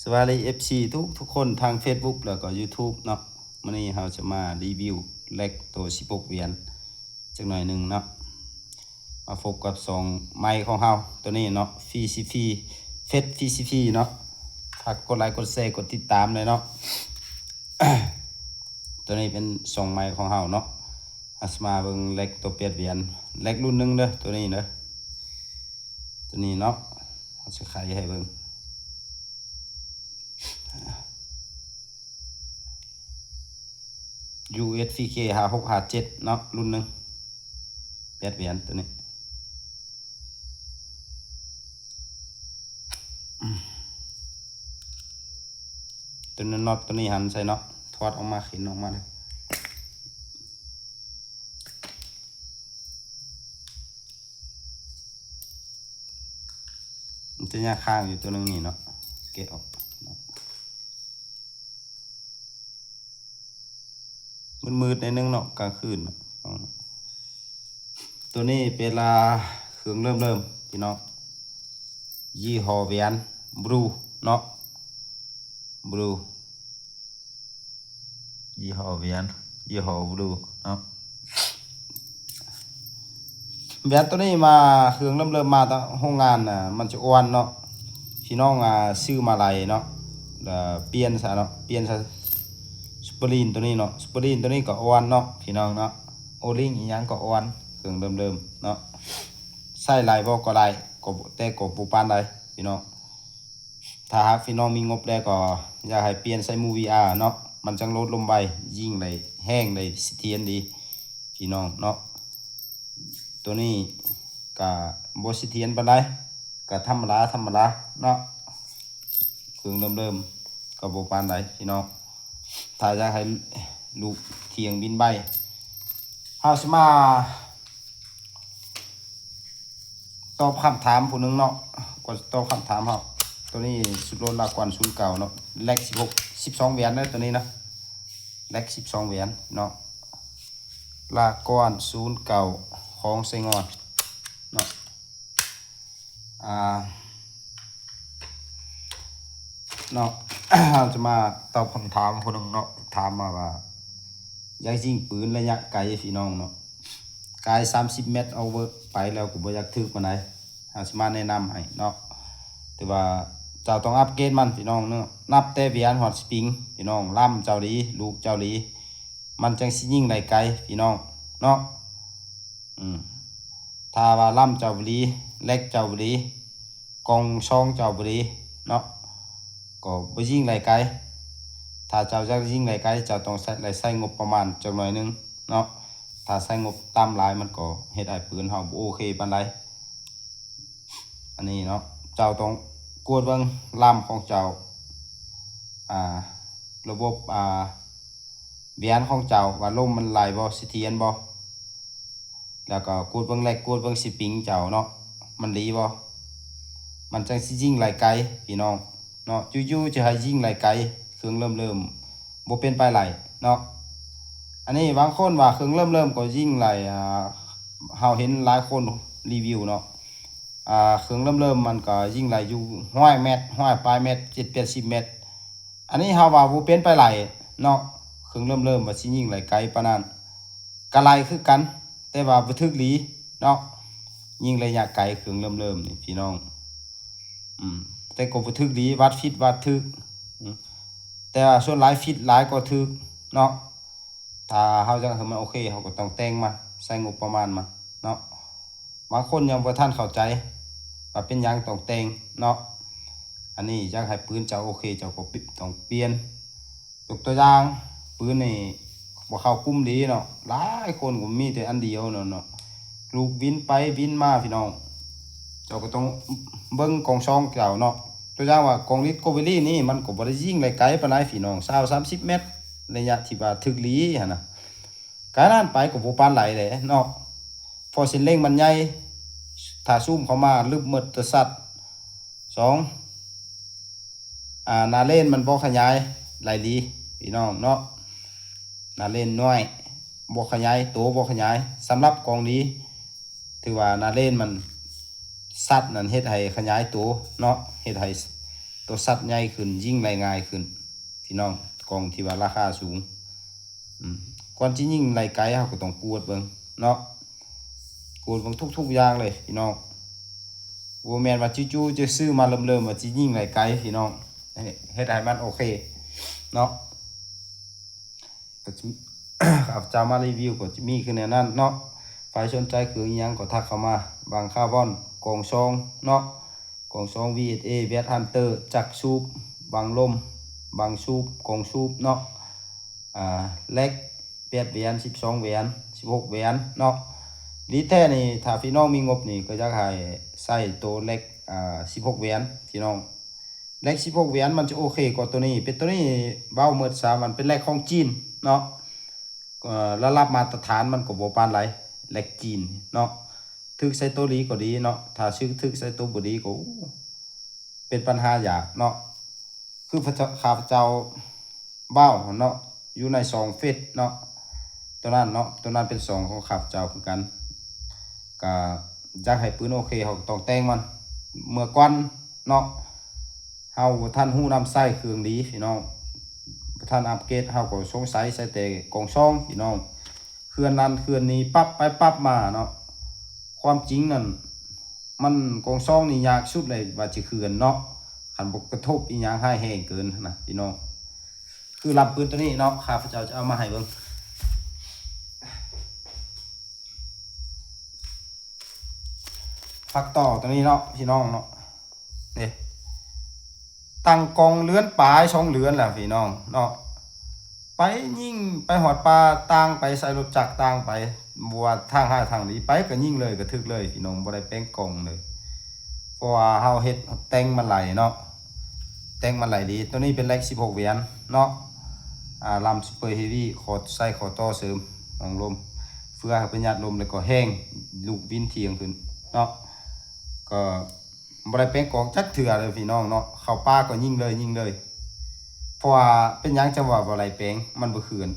ສະບາຍດີ ເອັຟຊີ ທຸກໆຄົນທາງເຟສບຸກ ແລ້ວກໍຢູທູບເນາະ. ມື້ນີ້ເຮົາຈະມາຣີວິວແລັກໂຕສິບຫົກຫວຽນຈັກໜ້ອຍໜຶ່ງເນາະ. ມາພົບກັບຊ່ອງໃໝ່ຂອງເຮົາໂຕນີ້ເນາະ ຟຣີຊີພີ ເຟສ ຟຣີຊີພີເນາະ. ຝາກກົດໄລ ກົດແຊ ກົດຕິດຕາມແດ່ເນາະ. ໂຕນີ້ເປັນຊ່ອງໃໝ່ຂອງເຮົາເນາະ. ເຮົາຊິມາເບິ່ງແລັກໂຕແປດຫວຽນ ແລັກລຸ້ນໜຶ່ງເດີ ໂຕນີ້ເດີ ໂຕນີ້ເນາະ. ເຮົາຊິໄຂໃຫ້ເບິ່ງ ຢູເອັສພີເຄ ຫ້າຫົກຫ້າເຈັດເນາະ ລຸ້ນໜຶ່ງ ແປດຫວຽນໂຕນີ້. ໂຕນີ້ ນັອດໂຕນີ້ຫັນໃສ່ເນາະ ຖອດອອກມາ ເຂັນອອກມາເລີຍ. ມັນຈະຍາກຄ້າງຢູ່ໂຕໜຶ່ງນີ້ເນາະ ແກະອອກເນາະ. ມືດໆໜ້ອຍໜຶ່ງເນາະ ກາງຄືນເນາະ. ໂຕນີ້ເປັນລາເຄື່ອງເລີ່ມໆ ພີ່ນ້ອງ ຍີ່ຫໍ້ແຫວນບລູເນາະ ບລູ ຍີ່ຫໍ້ແຫວນ ຍີ່ຫໍ້ບລູເນາະ. ແບບໂຕນີ້ມາ ເຄື່ອງເລີ່ມໆມາຕາໂຮງງານນະ ມັນຈະອ່ອນເນາະ ພີ່ນ້ອງ ອ່າ ຊື້ມາໄຫຼເນາະ ແລ້ວປ່ຽນຊະເນາະ ປ່ຽນຊະ. ສະປຣິງໂຕນີ້ເນາະ ສະປຣິງໂຕນີ້ກໍອ່ອນເນາະ ພີ່ນ້ອງເນາະ. ໂອລິງອີ່ຫຍັງກໍອ່ອນ ເຄື່ອງເລີ່ມໆເນາະ. ໃຊ້ໄຫຼບໍ່ກໍໄດ້ ກໍ ແຕ່ກໍບໍ່ປານໃດ ພີ່ນ້ອງ. ຖ້າຫາກພີ່ນ້ອງມີງົບແລ້ວກໍຢາກໃຫ້ປ່ຽນໃສ່ໝູ່ວີອາເນາະ ມັນຈັ່ງໂຫຼດລົມໄວ ຍິງໄດ້ແຮງ ໄດ້ສະຖຽນດີ ພີ່ນ້ອງເນາະ. ໂຕນີ້ກະບໍ່ສະຖຽນປານໃດ ກະທຳມະດາ ທຳມະດາເນາະ. ເຄື່ອງເລີ່ມໆ ກໍບໍ່ປານໃດພີ່ນ້ອງ. ຖ້າຢາກໃຫ້ລູກທ່ຽງບິນໄວ ເຮົາຊິມາຕອບຄຳຖາມຜູ້ໜຶ່ງເນາະ ກ່ອນຊິຕອບຄຳຖາມເຮົາ. ໂຕນີ້ຊຸດໂລດລາກອນສູນເກົ້າເນາະ ແລັກສິບຫົກ ສິບສອງຫວຽນເດີ ໂຕນີ້ນະ ແລັກສິບສອງຫວຽນເນາະ ລາກອນສູນເກົ້າ ຂອງໄຊງອນເນາະ. ອ່າ ເນາະ ເຮົາຈະມາຕອບຄຳຖາມຜູ້ໜຶ່ງເນາະ ຖາມມາວ່າ ຢາກຍິງປືນໄລຍະໄກພີ່ນ້ອງເນາະ ກາຍສາມສິບແມັດ ເອົາໄປແລ້ວກໍບໍ່ຢາກຖືກປານໃດ. ເຮົາຊິມາແນະນຳໃຫ້ເນາະ ແຕ່ວ່າເຈົ້າຕ້ອງອັບເກຣດມັນພີ່ນ້ອງເນາະ ນັບແຕ່ຫວຽນຮອດສະປຣິງ ພີ່ນ້ອງ ລຳເຈົ້າດີ ລູກເຈົ້າດີ ມັນຈັ່ງຊິຍິງໄດ້ໄກພີ່ນ້ອງເນາະ. ອືມ ຖ້າວ່າລຳເຈົ້າບໍ່ດີ ແລັກເຈົ້າບໍ່ດີ ກ່ອງຊອງເຈົ້າບໍ່ດີເນາະ ກໍບໍ່ຍິງໄດ້ໄກ. ຖ້າເຈົ້າຢາກຍິງໄດ້ໄກ ເຈົ້າຕ້ອງໃຊ້ ໄດ້ໃຊ້ງົບປະມານຈັກໜ້ອຍໜຶ່ງເນາະ. ຖ້າໃຊ້ງົບຕ່ຳຫຼາຍ ມັນກໍເຮັດໃຫ້ປືນເຮົາບໍ່ໂອເຄປານໃດ. ອັນນີ້ເນາະ ເຈົ້າຕ້ອງກວດເບິ່ງລຳຂອງເຈົ້າ ອ່າ ລະບົບ ອ່າ ຫວຽນຂອງເຈົ້າວ່າລົມມັນໄຫຼບໍ່ ສະຖຽນບໍ່ ແລ້ວກໍກວດເບິ່ງແລັກ ກວດເບິ່ງສະປຣິງເຈົ້າເນາະ ມັນດີບໍ່ ມັນຈັ່ງຊິຍິງໄດ້ໄກພີ່ນ້ອງເນາະ. ຢູ່ໆຈະໃຫ້ຍິງໄດ້ໄກ ເຄື່ອງເລີ່ມໆ ບໍ່ເປັນໄປໄດ້ເນາະ. ອັນນີ້ບາງຄົນວ່າເຄື່ອງເລີ່ມໆກໍຍິງໄດ້ ອ່າ ເຮົາເຫັນຫຼາຍຄົນຣີວິວເນາະ ອ່າ ເຄື່ອງເລີ່ມໆມັນກໍຍິງໄດ້ຢູ່ຮ້ອຍແມັດ ຮ້ອຍປາຍແມັດ ເຈັດແປດສິບແມັດ. ອັນນີ້ເຮົາວ່າບໍ່ເປັນໄປໄດ້ເນາະ ເຄື່ອງເລີ່ມໆວ່າຊິຍິງໄດ້ໄກປານນັ້ນ ກະໄດ້ຄືກັນ ແຕ່ວ່າບໍ່ຖືກດີເນາະ. ຍິງໄລຍະໄກເຄື່ອງເລີ່ມໆນີ້ພີ່ນ້ອງ ອືມ ແຕ່ກໍບໍ່ຖືກດີ ວັດຜິດວັດຖືກ ອືມ ແຕ່ວ່າສ່ວນຫຼາຍຜິດຫຼາຍກວ່າຖືກເນາະ. ຖ້າເຮົາຢາກໃຫ້ມັນໂອເຄ ເຮົາກໍຕ້ອງແຕ່ງມາ ໃສ່ງົບປະມານມາເນາະ. ບາງຄົນຍັງບໍ່ທັນເຂົ້າໃຈວ່າເປັນຫຍັງຕ້ອງແຕ່ງເນາະ. ອັນນີ້ຢາກໃຫ້ປືນເຈົ້າໂອເຄ ເຈົ້າກໍປິ ຕ້ອງປ່ຽນ. ຍົກຕົວຢ່າງ ປືນນີ້ບໍ່ເຂົ້າກຸ່ມດີເນາະ ຫຼາຍຄົນກໍມີແຕ່ອັນດຽວເນາະ ເນາະ ລູກວິນໄປວິນມາພີ່ນ້ອງ. ເຈົ້າກໍຕ້ອງເບິ່ງກອງຊອງເຈົ້າເນາະ. ຕົວຢ່າງວ່າກອງລິດໂກເວລີນີ້ ມັນກໍບໍ່ໄດ້ຍິງໄດ້ໄກປານໃດພີ່ນ້ອງ ຊາວສາມສິບແມັດ ໄລຍະທີ່ວ່າຖືກດີຫັ້ນນະ. ກາຍນັ້ນໄປກໍບໍ່ປານໃດແຫຼະເນາະ ເພາະເສັ້ນເລັງມັນໃຫຍ່ ຖ້າຊູມເຂົ້າມາລຶບໝົດຕະສັດ. ສອງ ອ່າ ໜ້າເລນມັນບໍ່ຂະຫຍາຍໄຫຼດີພີ່ນ້ອງເນາະ ໜ້າເລນນ້ອຍ ບໍ່ຂະຫຍາຍໂຕ ບໍ່ຂະຫຍາຍ. ສຳລັບກອງດີ ຖືວ່າໜ້າເລນມັນຊັດນັ້ນ ເຮັດໃຫ້ຂະຫຍາຍໂຕເນາະ ເຮັດໃຫ້ ໂຕຊັດໃຫຍ່ຂຶ້ນ ຍິງໄດ້ງ່າຍຂຶ້ນ ພີ່ນ້ອງ. ກ້ອງທີ່ວ່າລາຄາສູງ ອືມ ກ່ອນຊິຍິງໄດ້ໄກ ເຮົາກໍຕ້ອງກວດເບິ່ງເນາະ ກວດເບິ່ງທຸກໆຢ່າງເລີຍ ພີ່ນ້ອງ. ບໍ່ແມ່ນວ່າຈູ່ໆຈະຊື້ມາເລີ່ມໆວ່າຊິຍິງໄດ້ໄກ ພີ່ນ້ອງ. ເຮັດໃຫ້ມັນໂອເຄເນາະ. ກໍຈະ ຂ້າພະເຈົ້າມາຣີວິວກໍຈະມີຄືແນວນັ້ນເນາະ. ໃຜສົນໃຈເຄື່ອງອີ່ຫຍັງກໍທັກເຂົ້າມາ. ບັງຄາວອນ ກອງຊອງເນາະ ກອງຊອງ ວີເອັສເອ ແວັດຮັນເຕີ ຈັກສູບ ບັງລົມ ບັງສູບ ກອງສູບເນາະ. ອ່າ ແລັກ ແປດແຫວນ ສິບສອງແຫວນ ສິບຫົກແຫວນເນາະ. ດີແທ້ນີ້ ຖ້າພີ່ນ້ອງມີງົບນີ້ ກໍຢາກໃຫ້ໃຊ້ໂຕແລັກ ອ່າ ສິບຫົກແຫວນ ພີ່ນ້ອງ. ແລັກສິບຫົກແຫວນມັນຈະໂອເຄກວ່າໂຕນີ້. ເປັນໂຕນີ້ເວົ້າໝົດສາ ມັນເປັນແລັກຂອງຈີນເນາະ. ເອີ ລະດັບມາດຕະຖານມັນກໍບໍ່ປານໃດ ແລັກຈີນເນາະ. ຖືກໃສ່ໂຕດີກໍດີເນາະ ຖ້າຖືກໃສ່ໂຕບໍ່ດີກໍ ໂອ້ ເປັນບັນຫາຍາກເນາະ. ຄືພະເຈົ້າ ຂ້າພະເຈົ້າເວົ້າເນາະ ຢູ່ໃນຊ່ອງເຟສເນາະ ໂຕນັ້ນເນາະ ໂຕນັ້ນເປັນຊ່ອງຂອງຂ້າພະເຈົ້າຄືກັນ. ກະຢາກໃຫ້ປືນໂອເຄ ເຮົາກໍຕ້ອງແຕ່ງມັນເມື່ອກ່ອນເນາະ. ເຮົາບໍ່ທັນຮູ້ນຳໃຊ້ເຄື່ອງດີ ພີ່ນ້ອງ ບໍ່ທັນອັບເກຣດ ເຮົາກໍສົງໄສໃສ່ແຕ່ກອງຊອງ ພີ່ນ້ອງ. ເຄື່ອນນັ້ນເຄື່ອນນີ້ ປັບໄປປັບມາເນາະ. ຄວາມຈິງນັ້ນ ມັນກອງຊອງນີ້ຍາກສຸດເລີຍວ່າຊິເຄື່ອນເນາະ ຄັນບໍ່ກະທົບອີ່ຫຍັງຮ້າຍແຮງເກີນນະ ພີ່ນ້ອງ. ຄືລຳປືນໂຕນີ້ເນາະ ຂ້າພະເຈົ້າຈະເອົາມາໃຫ້ເບິ່ງ ຝັກຕໍ່ໂຕນີ້ເນາະ ພີ່ນ້ອງເນາະ. ເດ້ ຕັ້ງກ້ອງເດືອນປາຍ ສອງເດືອນແລ້ວ ພີ່ນ້ອງເນາະ. ໄປຍິງໄປຮອດປ່າ ຕ່າງໄປໃສ່ລົດຈັກ ຕ່າງໄປ ບໍ່ວ່າທາງຮ້າຍທາງດີ ໄປກໍຍິງເລີຍ ກໍຖືກເລີຍ ພີ່ນ້ອງ. ບໍ່ໄດ້ແປງກ້ອງເລີຍ ເພາະວ່າເຮົາເຮັດ ແຕ່ງມັນຫຼາຍເນາະ ແຕ່ງມັນຫຼາຍດີ. ໂຕນີ້ເປັນແລັກສິບຫົກແຫວນເນາະ ອ່າ ລຳຊຸບເປີເຮວີ ຂໍໃສ່ຂໍຕໍ່ເສີມຂອງລົມ ເພື່ອໃຫ້ປະຢັດລົມ ແລ້ວກໍແຮງລູກວິນທ່ຽງຂຶ້ນເນາະ. ກໍ ບໍ່ໄດ້ແປງກອງຈັກເທື່ອເດີພີ່ນ້ອງເນາະ. ເຂົ້າປ່າກໍຍິງເລີຍ ຍິງເລີຍ. ເພາະວ່າເປັນຫຍັງຈັ່ງວ່າບໍ່ໄດ້ແປງ? ມັນບໍ່ເຂື່ອນ.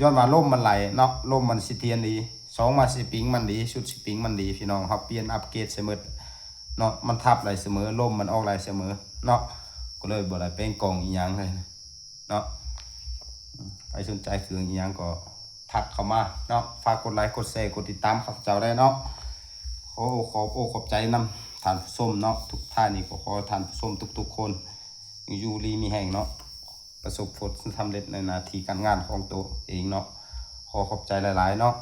ຍ້ອນວ່າລົມມັນໄຫຼເນາະ, ລົມມັນສະຖຽນດີ. ສອງມາສະປຣິງມັນດີ, ຊຸດສະປຣິງມັນດີພີ່ນ້ອງ. ເຮົາປ່ຽນອັບເກຣດໃສ່ໝົດເນາະ, ມັນທັບໄດ້ສະເໝີ, ລົມມັນອອກໄດ້ສະເໝີເນາະ. ກໍເລີຍບໍ່ໄດ້ແປງກອງອີ່ຫຍັງເລີຍເນາະ. ໃຜສົນໃຈເຄື່ອງອີ່ຫຍັງກໍທັກເຂົ້າມາເນາະ. ຝາກກົດໄລ ກົດແຊ ກົດຕິດຕາມຂ້າພະເຈົ້າໄດ້ເນາະ. ຂໍ ຂອບອົກຂອບໃຈນຳທ່ານຜູ້ຊົມເນາະ. ສຸດທ້າຍນີ້ກໍຂໍທ່ານຜູ້ຊົມທຸກໆຄົນ ຢູ່ດີມີແຮງເນາະ, ປະສົບຜົນສຳເລັດໃນໜ້າທີ່ການງານຂອງໂຕເອງເນາະ. ຂໍຂອບໃຈຫຼາຍໆເນາະ.